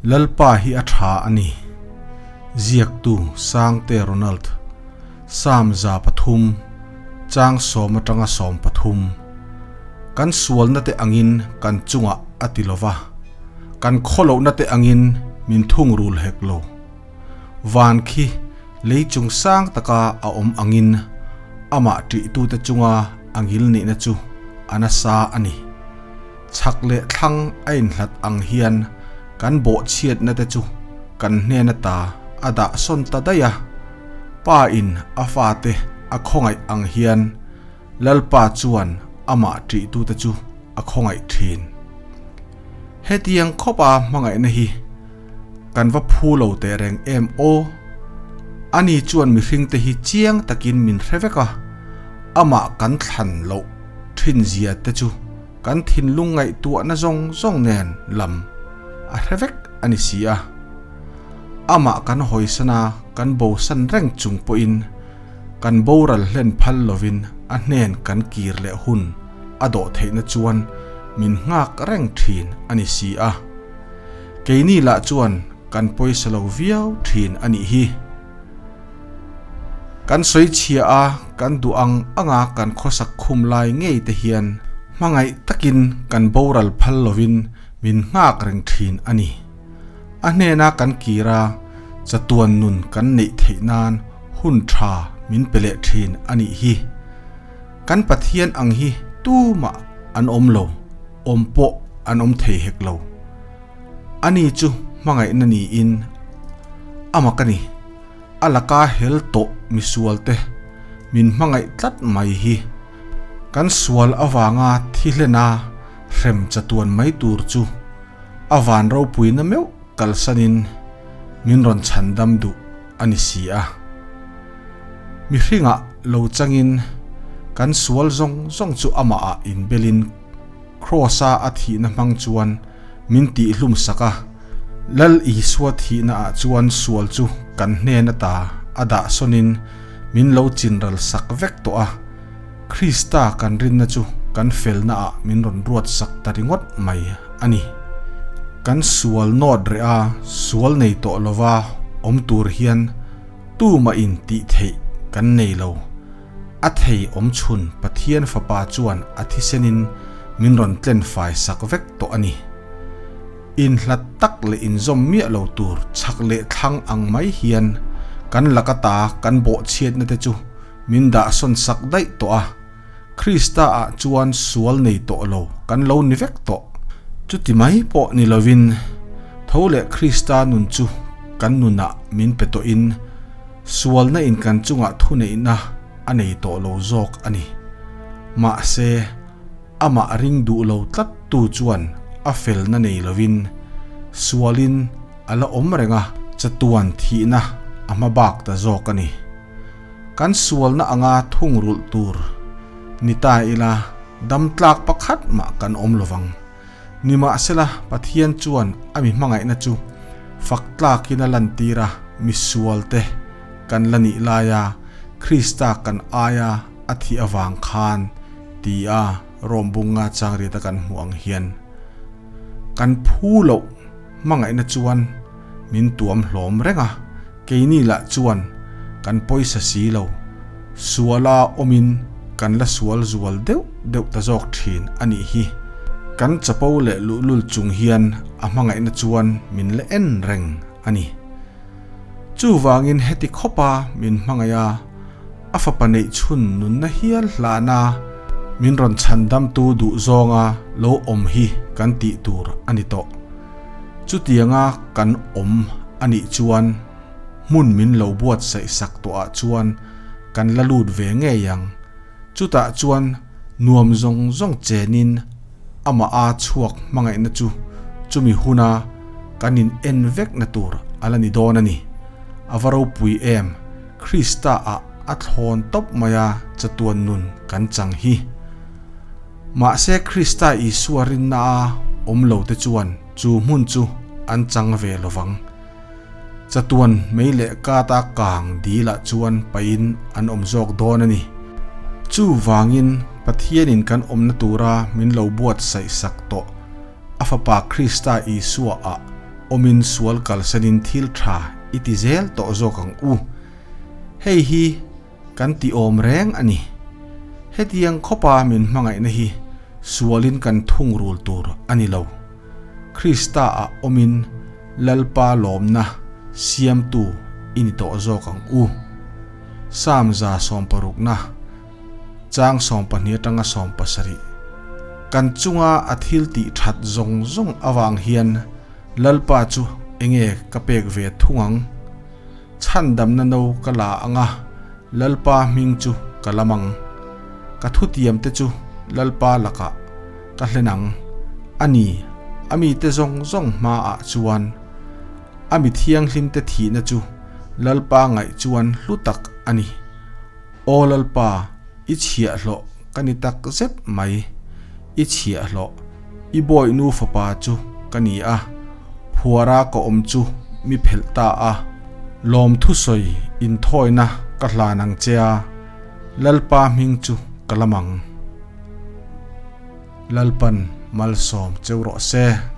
Lalpa hi a tha a ni. Ziaktu Sangte Ronald, Psalm 103, chang sawm atanga 13. Kan sualna te angin kan chungah a ti lo va, kan khawlohna te angin min thungrul hek lo. Van khi lei chung sang taka a awm angin amah ṭihtute chunga a ngil nihna chu a nasa a ni. Chhak leh thlang a inhlat ang hian kan bawhchhiatna te chu kan hnen ata a dah sawn ta daih a, Pa in a fate a khawngaih ang hian Lalpa chuan amah ṭihtute chu a khawngaih ṭhin. Hetiang khawpa hmangaihna hi kan va phu lo teh reng em aw? Ani chuan mihringte hi chiang takin min hre vek a, amah kan thlan loh thin zia te chu kan thinlung ngaihtuahna zawng zawng nen lam a hre vek a ni si a. Amah kan hawisan a, kan bosan reng chung pawhin kan boral hlen phal lovin a hnen kan kir leh hun a dawh theihna chuan min nghak reng thin a ni si a. Keini lah chuan kan pawisa lo viau thin a nih hi. Kan sawi chhia a, kan duh ang anga kan khawsak khum lai ngei te hian hmangaih takin kan boral phal lovin min nghak reng thin a ni. A hnena kan kir a, chatuan nun kan neih theih nan hun tha min pe leh thin a nih hi. Kan Pathian ang hi tumah an awm lo, awm pawh an awm thei hek lo. Ani chu hmangaihna niin a mak a ni. A laka hel tawh misualte min hmangaih tlat mai hi kan sual avanga thi hlena hrem chatuan mai tur chu a van ropuina meuh kalsanin min rawn chhandam duh a ni si a. Mihringah lo changin kan sual zawng zawng chu amahah inbelin Kraws-a a thihna hmang chuan min tihhlum sak a, Lal Isua thihnaah chuan sual chu kan hnen ata a dah sawnin min lo chinral sak vek tawh a, Krista kan rinna chu kan felnaah min rawn ruat sak ta ringawt mai a ni. Kan sual nawt reh a, sual nei tawh lova awm tur hian Tumah in tih theih kan nei lo. A thei awm chhun Pathian Fapa chuan a thisenin min rawn tlen fai sak vek tawh a ni. Inhlat tak leh inzawm miah lo tur chhak leh thlang ang mai hian kan laka ta kan bawhchhiatna te chu min dah sawn sak daih tawh a. Krista ah chuan sual nei tawh lo kan lo ni vek tawh. Chuti mai pawh ni lovin tho leh Krista nun chu kan nunah min pe tawhin sualna in kan chungah thuneihna a nei tawh lo zawk a ni. Mahse, amah ring duh lo tlat tu chuan a felna nei lovin sualin a la awm reng a, chatuan thihna a hma bak ta zawk a ni. Kan sualna anga thungrulh tur ni ta ila dam tlak pakhat mah kan awm lovang. Nimahsela, Pathian chuan a mi hmangaihna chu fak tlakin a lantir a, misualte kan la nih laia Krista kan aia a thih avang khan ti a Rom bunga changriata kan hmuh ang hian kan phu loh hmangaihna chuan min tuam hlawm reng a. Keini lah chuan kan pawisa si lo, suala awmin kan la sual zual deuh deuh ta zawk thin a nih hi. Kan chapo leh luhlul chung hian a hmangaihna chuan min la en reng a ni. Chuvangin heti khawpa min hmangaih a, a fapa neih chhun nunna hial hlana min rawn chhandamtu duh zawnga lo awm hi kan tih tur a ni tawh. Chutianga kan awm a nih chuan hmun min lo buatsaih sak tawhah chuan kan la lut ve ngei ang. Chutah chuan nuam zawng zawng chenin amah a chhuak hmangaihna chu chumi huna kan in en vekna tur a la ni dawn a ni. A va ropui em! Krista ah a thlawn tawp mai a chatuan nun kan chang hi. Mahse Krista Isua rinna a awm lo te chuan chu hmun chu an chang ve lo vang. Chatuan mei leh kata kang dilah chuan pahin an awm zawk dawn a ni. Chuvangin Pathianin kan awmna tura min lo buatsaih sak tawh a Fapa Krista Isua ah. awmin sual kalsanin thil tha i ti zel tawh zawk ang u. Hei hi kan ti awm reng a ni. Hetiang khawpa min hmangaihna hi sualin kan thungrul tur a ni lo. Krista ah awmin Lalpa lawmna siamtu i ni tawh zawk ang u. Psalm 160na chang 12 atanga 17 Kan chunga a thil tih that zawng zawng avang hian Lalpa chu enge ka pek ve thung ang? Chhandamna no ka la anga Lalpa hming chu ka lam ang. Ka thutiam te chu Lalpa lakah ka hlen ang. A ni, a mite zawng zawng hmaah chuan a mi thianghlim te thihna chu Lalpa ngaih chuan hlu tak a ni. Aw Lalpa, i chhiahhlawh ka ni tak zet mai. I chhiahhlawh, i bawihnu fapa chu ka ni a, phuara ka awm chu mi phelh ta a. Lawmthusawi inthawina ka hlan ang che a, Lalpa hming chu ka lam ang. Lalpan malsawm cheu rawh se.